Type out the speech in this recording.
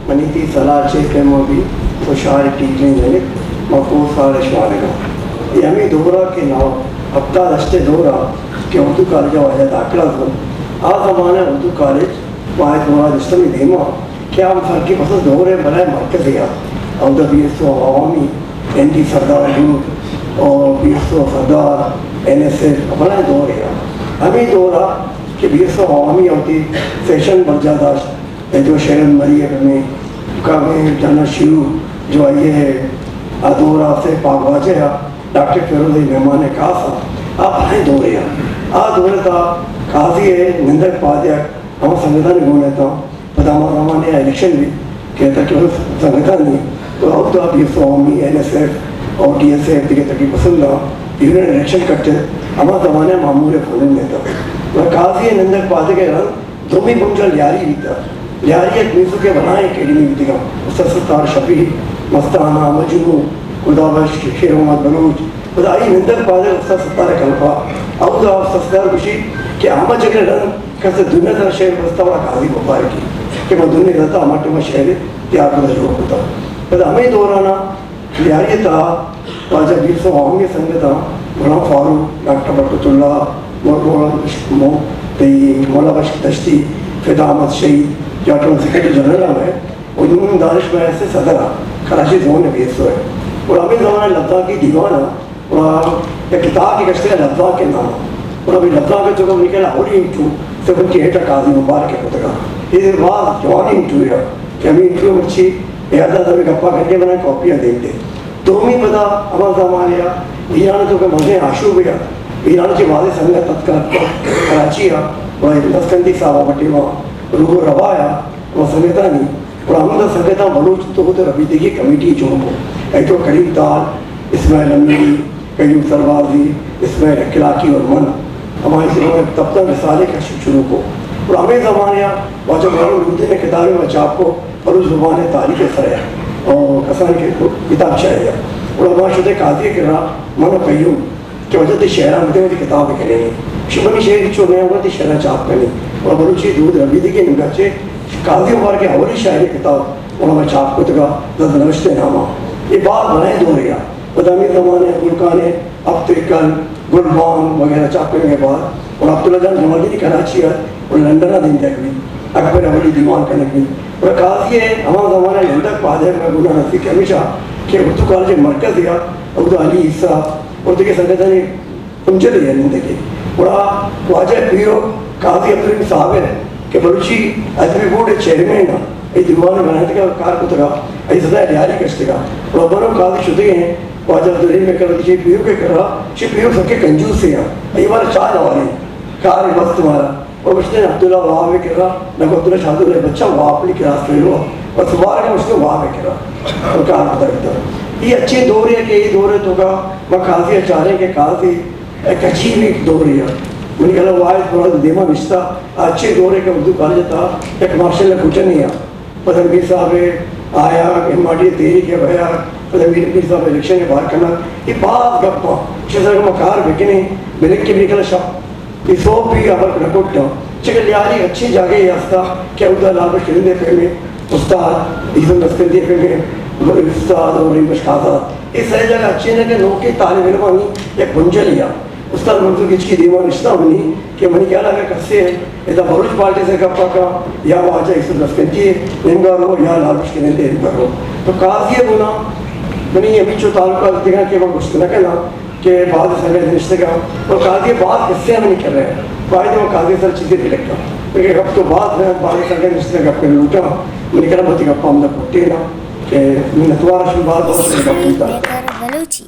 منی تئی سلاہ چے پیما بی، تو شار ٹیلیں جنک، ما کوہ ساڑ اش وانگا۔ اے ہمے دورا کہ نو ہپتاد ہشت دورا کہ اردو کالج واجہ داخلہ کو، آ زمانہ اردو کالج واحد مراد اسلامی دیما کہ آ سر کی بس دور ہے بلائے مرکز ہے۔ اودا بی ایس او عوامی، این ڈی سردار گروپ اور بی ایس او سردار، این ایس ایف، بلائے دور ہے۔ ہمے دورا کہ بی ایس او عوامی ہوتی فیشن برجا داشت، اے جو شہر مری ہے میں، کم جانا شروع جو آئیے ہے، آ دور آسے پاک واجہ ہے، ڈاکٹر فیروز مہمان خاص ہے، آ بھائیں دورے ہیں۔ آ دور تا قاضی ہے، نندک پادیا، ہم سنگتان گونے تا، پدا ہما زمانے الیکشن بھی، کہ تک سنگتان نہیں، تو اب تو اب یہ قومی، این ایس ایف اور ڈی ایس ایف دیگه تکی پسند ہے، یونین الیکشن کٹے، ہما زمانے معمول فنون نہیں تا۔ تو قاضی ہے، نندک پادے کے رنگ، دومی بنجل لیاری بیتا۔ لیاری یک میوزک ءِ بلاہیں اکیڈمی بیتگاں۔ استاد ستار شفیع، مستانہ، مجنوں، خدا بخش، شیر محمد بلوچ، خدا آئی نندگ پادگ استاد ستار ءِ کلپا۔ اودا استاد ستار گوشی کہ ہما جگہ رند کس دنیا ترا شعر بستا وڑا قاضی مبارکی کہ ما دنیا دتا ہما ٹائم شعر تیار کتا جوڑ کتا۔ پدا ہمیں دورانا لیاری ءِ تہا واجہ بیر سو عوامی سنگتاں، غلام فاروق، ڈاکٹر برکت اللہ، مو-، مولانا بخش، مو-، تئی مولا بخش دشتی، فدا احمد شہید، جاٹو سیکرٹری جنرل ہم ہے، اور نون دانش میں ایسے صدر ہے، کراچی زون ہے بیر سو ہے۔ اور ہمیں زمانہ لبزانکی دیوان ہے، اور یک کتاب کی کشتے لبزانک کے نام ہے۔ اور ابھی لبزانک کے چونکہ نکل اولی انٹو، سے ان کی ہیٹا قاضی مبارک ہے کتگا۔ یہ بعض جوانی انٹو ہے، کہ ہمیں انٹو مرچی، اعزاز ہمیں گپا کر کے بنا کاپیاں دیں دے۔ دومی پدا ہما زمانے ءَ ایران تو کہ مزیں آشوب ءَ ایران چہ بازیں سنگت اتکا کراچی ءَ و دستکندی صاحب ءَ بٹی ما روح روا ءَ و سنگتانی اور ہمدا سنگتاں بلوچ تو تو ربیدگی کمیٹی جوڑ کو۔ اے تو کریم تال، اسماعیل امیری، قیوم سربازی، اسماعیل اخلاقی اور من ہماری سے تبتن رسالے کا شروع کو۔ اور ہمیں زمانے ءَ واجہ غلام لودھی نے کتابیں ما چاپ کو، بلوچ زبان ءِ تاریخ ءِ سرا اور کسان کے کتاب شاعری ءَ۔ اور ہما شدے قاضی ءِ کرا من و قیوم کہ واجہ تئی شعراں بدے وتی کتاب ءَ کرے۔ شمنی شعر چو نیا وتی شعراں چاپ کنی۔ اور بلوچی دود ربیدگی نگا چے قاضی مبارک ءِ اولی شاعری کتاب اور ہما چاپ کتگا زد نوشتے نامہ۔ یہ بار بنائے دورے گا۔ پدا ہمے زمانے ءَ گلکان ءِ ہفت ایکل، گلبانگ وغیرہ چاپ کنگ ءَ بعد اور عبداللہ جان جمالدینی کراچی ءَ اور لندن ءَ دیم دیگ بیت، اکبر اولی دیوان کنگ بیت۔ اور قاضی ءِ ہما زمانہ ءَ نندگ پادگ ءَ گناہ نزدیک ہمیشہ کہ اردو کالج ءِ مرکز ءَ اودا علی عیسیٰ اور دگہ سنگتانی پنجل ءَ نندگ ءَ۔ گڑا واجہ پیرو قاضی عبدالرحیم صابر کہ بلوچی ادبی بورڈ ءِ چیئرمین ءَ اے دیوان ءَ بنائینتگ ءَ کار کتگ ءَ، اے سزا ءَ لیاری کشتگ ءَ۔ گڑا برو قاضی شتگ ءَ، واجہ عبدالرحیم ءِ کرا چہ پیرک ءِ کرا، چہ پیرک سکے کنجوسے ءَ، اے مارا چاہ نہ واریں، کار بست مارا۔ اور گوشتے عبداللہ وہاب ءِ کرا، نہ عبداللہ شاہ عبداللہ بچہ وہاب علی کلاس فیلو ءَ، بس وار کا گوشتے وہاب ءِ کرا اور کار کتگ ءَ۔ یہ اچھے دور ہے کہ یہ دور ہے تو کا، میں قاضی ءَ چاریں کہ قاضی یک عجیب ایک دورے ءَ۔ منی گلا واحد مراد دیما نشتا، اچھے دورے کہ اردو کالج ءِ تہا یک مارشل ءِ گٹنے ءَ۔ پدا میر صاحب ءِ آیگ، ایم آر ڈی ءِ تحریک ءِ بیگ، پدا میر، میر صاحب ءِ الیکشن ءِ بار کنگ، اے باز گپاں۔ چہ سرا کہ ما کار بکنیں، بلکہ منی گلا شپ، اے سوب بھی ہبر نہ کٹاں۔ چہ کہ لیاری اچھے جاگہے ہستا کہ اودا لال بخش کرندے پیمیں استاد، ایزم دستکندی پیمیں استاد اور رحیم بخش آزاد۔ اے سئے جاگہ اچھے نہ کہ نوکیں طالب علمانی یک بنجلے ءَ۔ استاد منظور گچکی دیما نشتہ منی کہ منی خیال ءَ اگر کسے ادا بلوچ پارٹی سے گپا کا یا واجہ یوسف لسکنتی نیمگا رو یا لال بخش کرندے نیمگا رو۔ تو قاضی ءِ گنا منی ہمینچو تعلقات دیگا کہ من گوشت نہ کنا کہ بعض سنگت نشتگا اور قاضی ءِ بعض قصے منی کر رہے۔ باید من قاضی ءِ سر چیزیں بھی لکھا۔ کیونکہ گپ تو بعض ہے، بعض سنگت نشتگا گپ لوٹا۔ منی کرا بہت گپا ہم نہ پٹے نا کہ منتوار شم بعض بہت گپ ہوتا۔ بلوچی۔